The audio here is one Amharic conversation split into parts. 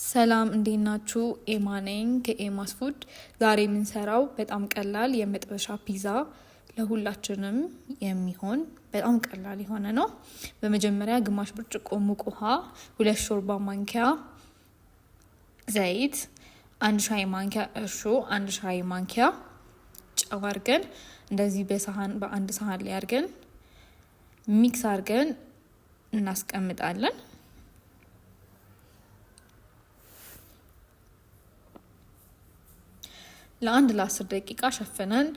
ሰላም እንዴት ናችሁ? ኤማ ነኝ ከኤማስ ፉድ። ዛሬ የምንሰራው በጣም ቀላል የመጥበሻ ፒዛ ለሁላችንም የሚሆን በጣም ቀላል የሆነ ነው። በመጀመሪያ ግማሽ ብርጭቆ ሙቅ ውሃ፣ 2 ሾርባ ማንኪያ ዘይት፣ 1 ሻይ ማንኪያ እርሾ፣ 1 ሻይ ማንኪያ ጨው አድርገን እንደዚህ በሳህን በአንድ ሳህን ላይ አድርገን mix አድርገን እናስቀምጣለን። ለአንድ ለ10 ደቂቃ ሸፍነን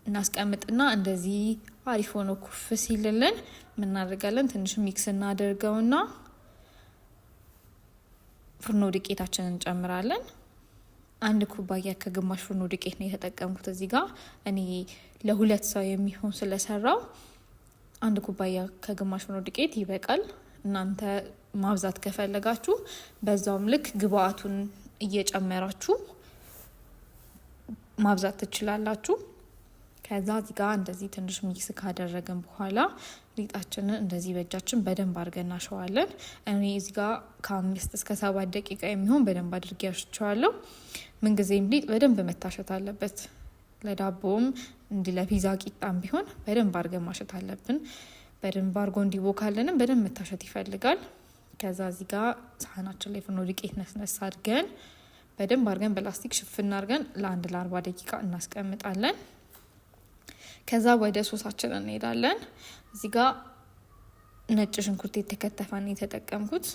እናስቀምጥና እንደዚህ አሪፍ ሆኖ ኩፍ ሲልልን ምናደርጋለን? ትንሽ mix እናደርገውና ፍርኖ ዱቄታችንን እንጨምራለን። 1 ኩባያ ከግማሽ ፍርኖ ዱቄት ነው የተጠቀምኩት እዚህ ጋር። እኔ ለሁለት ሰው የሚሆን ስለሰራው 1 ኩባያ ከግማሽ ፍርኖ ዱቄት ይበቃል። እናንተ ማብዛት ከፈለጋችሁ በዛውም ልክ ግብአቱን እየጨመራችሁ ማብዛት ትችላላችሁ። ከዛ እዚህ ጋር እንደዚህ ትንሽ mix ካደረግን በኋላ ሊጣችንን እንደዚህ በእጃችን በደንብ አድርገን እናሸዋለን። እኔ እዚህ ጋር ከ5 እስከ 7 ደቂቃ የሚሆን በደንብ አድርጌ አሽቸዋለሁ። ምንጊዜም ሊጥ በደንብ መታሸት አለበት። ለዳቦም እንዲህ ለፒዛ ቂጣም ቢሆን በደንብ አድርገን ማሸት አለብን። በደንብ አድርጎ እንዲቦካልንም በደንብ መታሸት ይፈልጋል። ከዛ እዚህ ጋር ሳህናችን ላይ ፍርኖ ዱቄት ነስነስ አድርገን በደንብ አድርገን በላስቲክ ሽፍን አድርገን ለአንድ ለ40 ደቂቃ እናስቀምጣለን። ከዛ ወደ ሶሳችን እንሄዳለን። እዚህ ጋ ነጭ ሽንኩርት የተከተፈን የተጠቀምኩት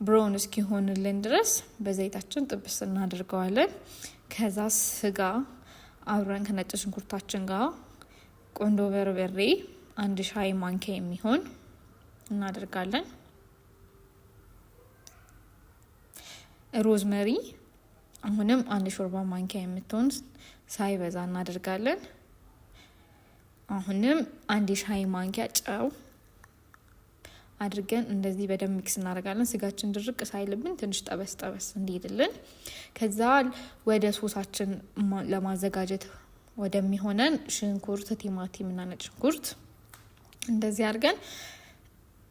brown እስኪሆንልን ድረስ በዘይታችን ጥብስ እናደርገዋለን። ከዛ ስጋ አብረን ከነጭ ሽንኩርታችን ጋር ቆንዶ በርበሬ 1 ሻይ ማንኪያ የሚሆን እናደርጋለን። Rosemary አሁንም 1 ሾርባ ማንኪያ የምትሆን ሳይበዛ እናደርጋለን። አሁንም 1 የሻይ ማንኪያ ጨው አድርገን እንደዚህ በደንብ mix እናደርጋለን። ስጋችን ድርቅ ሳይልብን ትንሽ ጠበስ ጠበስ እንዲሄድልን። ከዛ ወደ ሶሳችን ለማዘጋጀት ወደሚሆነን ሽንኩርት፣ ቲማቲም እና ነጭ ሽንኩርት እንደዚህ አድርገን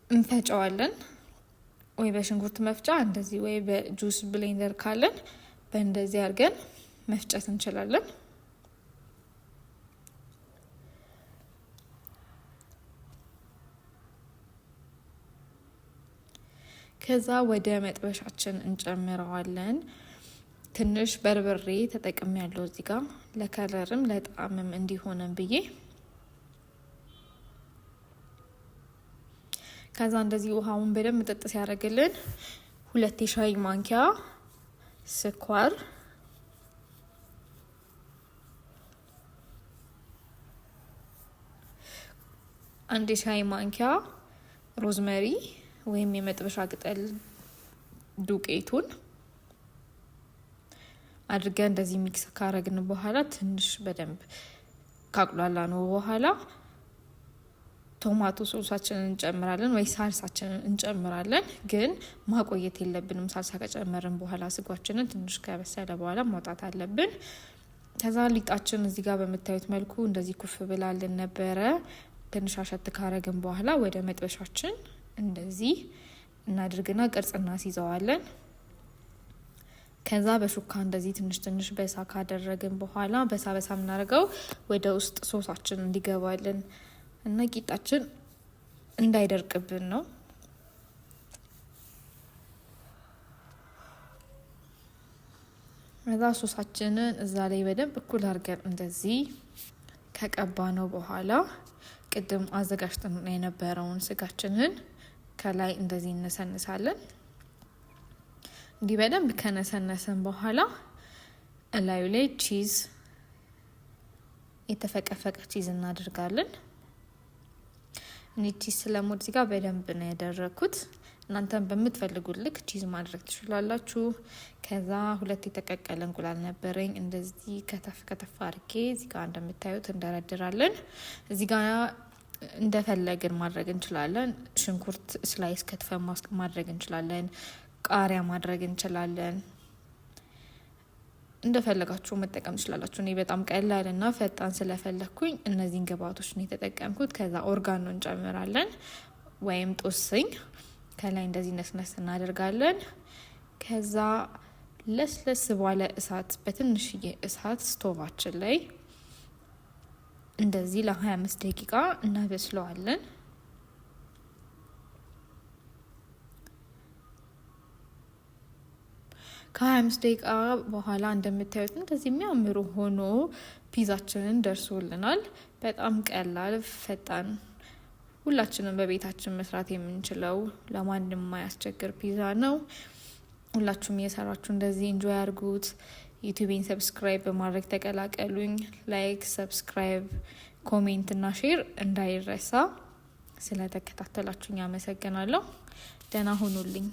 እንፈጨዋለን። ወይ በሽንኩርት መፍጫ እንደዚህ ወይ በ juice blender ካለን በእንደዚህ አድርገን መፍጨት እንችላለን። ከዛ ወደ መጥበሻችን እንጨምረዋለን። ትንሽ በርበሬ ተጠቅሜ ያለው እዚህ ጋር ለ color ም ለጣዕምም እንዲሆነን ብዬ። ከዛ እንደዚህ ውሃውን በደንብ ምጥጥ ሲያደርግልን 2 የሻይ ማንኪያ ስኳር፣ 1 የሻይ ማንኪያ rosemary ወይም የመጥበሻ ቅጠል ዱቄቱን አድርገን እንደዚህ mix ካረግን በኋላ ትንሽ በደንብ ካቁላላነው በኋላ tomato sauce ኣችንን እንጨምራለን ወይ ሳልሳችንን እንጨምራለን። ግን ማቆየት የለብንም። ሳልሳ ከጨመርን በኋላ ስጓችንን ትንሽ ከበሰለ በኋላ ማውጣት አለብን። ከዛ ሊጣችን እዚህ ጋር በምታዩት መልኩ እንደዚህ ኩፍ ብላልን ነበረ። ትንሽ አሸት ካረግን በኋላ ወደ መጥበሻችን እንደዚህ እናድርግና ቅርጽ እናስይዘዋለን። ከዛ በሹካ እንደዚህ ትንሽ ትንሽ በሳ ካደረግን በኋላ በሳ በሳ የምናደርገው ወደ ውስጥ ሶሳችን እንዲገባልን እና ቂጣችን እንዳይደርቅብን ነው። ከዛ ሶሳችንን እዛ ላይ በደንብ እኩል አድርገን እንደዚህ ከቀባነው በኋላ ቅድም አዘጋጅተን የነበረውን ስጋችንን ከላይ እንደዚህ እነሰንሳለን። እንዲህ በደንብ ከነሰነስን በኋላ እላዩ ላይ cheese፣ የተፈቀፈቀ cheese እናደርጋለን። እኔ cheese ስለምወድ እዚህ ጋር በደንብ ነው ያደረግኩት። እናንተም በምትፈልጉት ልክ cheese ማድረግ ትችላላችሁ። ከዛ ሁለት የተቀቀለ እንቁላል ነበረኝ። እንደዚህ ከተፍ ከተፍ አድርጌ እዚህ ጋር እንደምታዩት እንደረድራለን። እዚህ ጋር እንደፈለግን ማድረግ እንችላለን። ሽንኩርት slice ከትፈን ማድረግ እንችላለን። ቃሪያ ማድረግ እንችላለን። እንደፈለጋችሁ መጠቀም ትችላላችሁ። እኔ በጣም ቀላል እና ፈጣን ስለፈለግኩኝ እነዚህን ግብአቶች ነው የተጠቀምኩት። ከዛ oregano እንጨምራለን ወይም ጦስኝ ከላይ እንደዚህ ነስነስ እናደርጋለን። ከዛ ለስለስ ባለ እሳት በትንሽዬ እሳት ስቶቫችን ላይ እንደዚህ ለ25 ደቂቃ እናበስለዋለን። ከ25 ደቂቃ በኋላ እንደምታዩት እንደዚህ የሚያምሩ ሆኖ ፒዛችንን ደርሶልናል። በጣም ቀላል፣ ፈጣን፣ ሁላችንም በቤታችን መስራት የምንችለው ለማንም የማያስቸግር ፒዛ ነው። ሁላችሁም እየሰራችሁ እንደዚህ enjoy አድርጉት። ዩቲዩቤን subscribe በማድረግ ተቀላቀሉኝ። Like፣ subscribe፣ comment እና share እንዳይረሳ። ስለተከታተላችሁኝ አመሰግናለሁ። ደህና ሁኑልኝ።